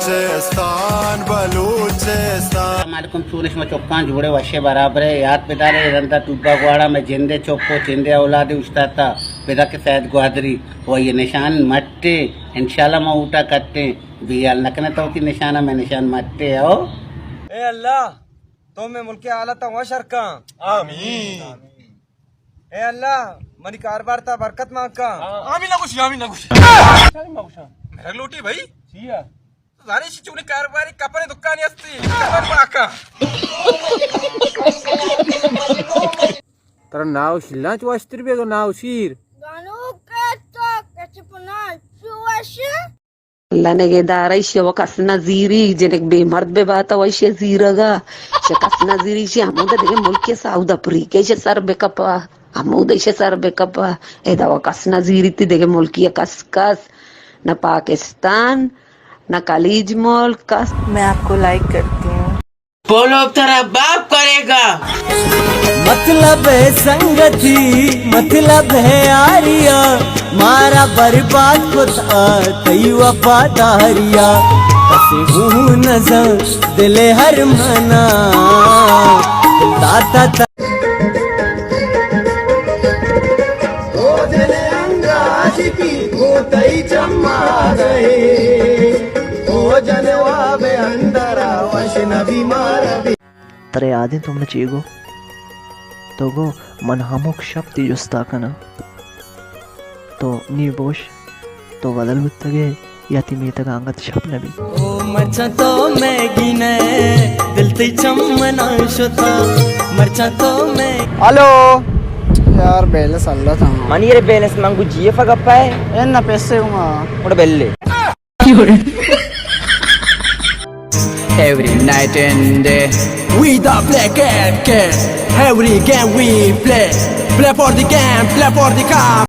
سستان بلوچستان۔ السلام علیکم، چون شما چکاں؟ جوڑے، وشے، برابرے؟ یات بدارے، رندا ٹوبا گواڑا میں جندے چک و چندے اولادے اوشتاتا، پدا کہ سید گوادری و یہ نشان مٹے، انشاءاللہ ما اوٹا کٹیں۔ بیال نکنے تو کی نشانہ میں نشان مٹے ہو۔ اے اللہ، تو میں ملک حالت ہوا شر کن۔ آمین۔ اے اللہ، منی کاروبار تا برکت مان کن۔ آمین نہ گوشی، آمین نہ گوشی۔ آمین نہ گوشاں۔ مرگ لوٹی بھائی؟ چیا؟ تو زانے چی چونی کاروباری کپڑے دکانی ہستی؟ کپڑ پاکا۔ ترا ناو شیلانچ واشتر بیگو ناو شیر۔ گانو کرتا کچھ پنا چوش۔ اللہ نگہدار، ایشی و کس نہ زیری، جنک بے مرد بہ بات و ایشی زیرگا، ایشی کس نہ زیری، ایشی ہمود دگہ ملک ساؤتھ افریقہ ایشی سر بکپا، ہمود ایشی سر بکپا، ادا و کس نہ زیری تی دگہ ملکی کس کس، نہ پاکستان، نہ خلیج ملک کس۔ میں آپ کو لائک کرتی ہوں۔ پولو ترا باپ کرے گا۔ مطلب ہے سنگتی، مطلب ہے آریا، مارا برباد کتا تئی وفاداریا۔ کسے ہوں نزن دل ہر منا، داتا تا۔ او جن انگا عاشقی کو تئی چما گئے، او جن واب اندرا وش نبی مارا بی۔ ترا یادیں تو من چے گو؟ تو گو من ہمک شپ تی جستا کناں۔ تو نی بوش، تو بدل بوتگے یا تی میتگ انگت شپ نبی۔ او مرچاں تو میں گینے، دل تی چمنا شتا، مرچاں تو میں۔ ہلو یار، بیلنس اللہ تھا۔ منی رے بیلنس منگو جی ایف گپا ہے۔ اے نہ پیسے ہوں۔ اڑ بیلے۔ Every night and day, we the Black Cat Cats. Every game we play, play for the game, play for the cup.